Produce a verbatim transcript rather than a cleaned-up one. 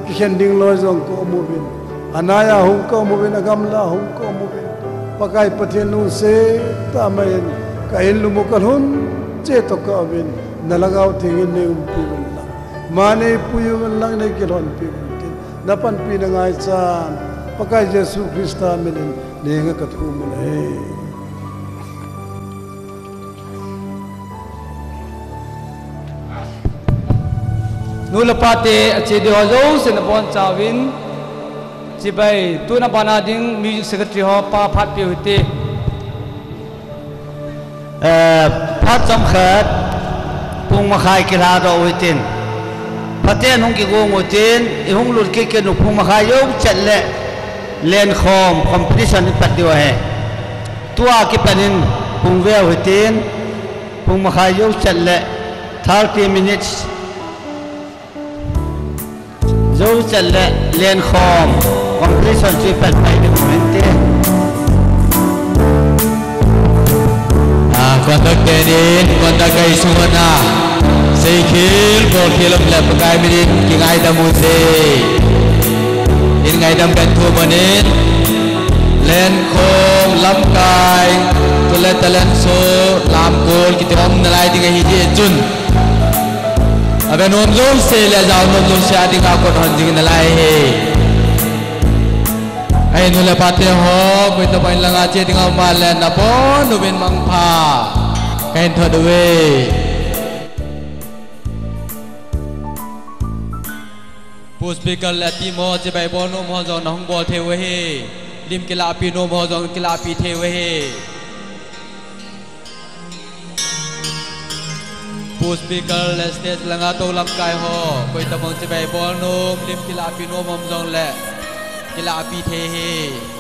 kikhen ding loi jong ka um uvin, anai a hung ka um uvin, agamla hung ka um uvin, Pakai Pathen lungset tah mai in ka in lum u ka lhun cheh toh ka um uvin, na Lhagao Theng in nei umpi uvin lang, ma nei pui uvin lang, nei kilhonpi uvin tin, na panpina ngaichan Pakai Jesu Christa min in nei nga ka thum u ahi. Nu le pa te, ache ding ho jouse nabonchauvin, chibai, tuna bana ding music secretary ho pa phat peh u hite. Eh, phat chomkhat, pung makhai kilhadoh u hitin. Phaten hung kigong u hitin, ihung lut kit kit u pung makhai jou chet le lenkhom competition ipat diu ahi. Tua kipat in pung veu hitin, pung makhai jou chet le thirty minutes jou chet le lenkhom competition chu ipat pai ding u hinte. Ah, conductor in, conductor isun a, seikhel, bolkhel um le Pakai min in kingaidam u hite. In ngaidam kan thu man in, lenkhom, lamkai, chule talent show, lamkol, kiti um nalai ding ahi jeh chun, ave nom jouse le ajao nom jouse a dinga kot hon jing nalai hi. Ahin, nu le pa te ho, koitobang in langa che dinga um a le nabon uvin mangpha kahin thot uve. Pu speaker le team ho, chibai bol nom ho jong nahung bol thei u ahi. Lim kilahpi nom ho jong kilahpi thei u ahi. Pu speaker le stage langa tou lamkai ho, koitobang chibai bol nom, lim kilahpi nom um jongle kilahpi thei ahi.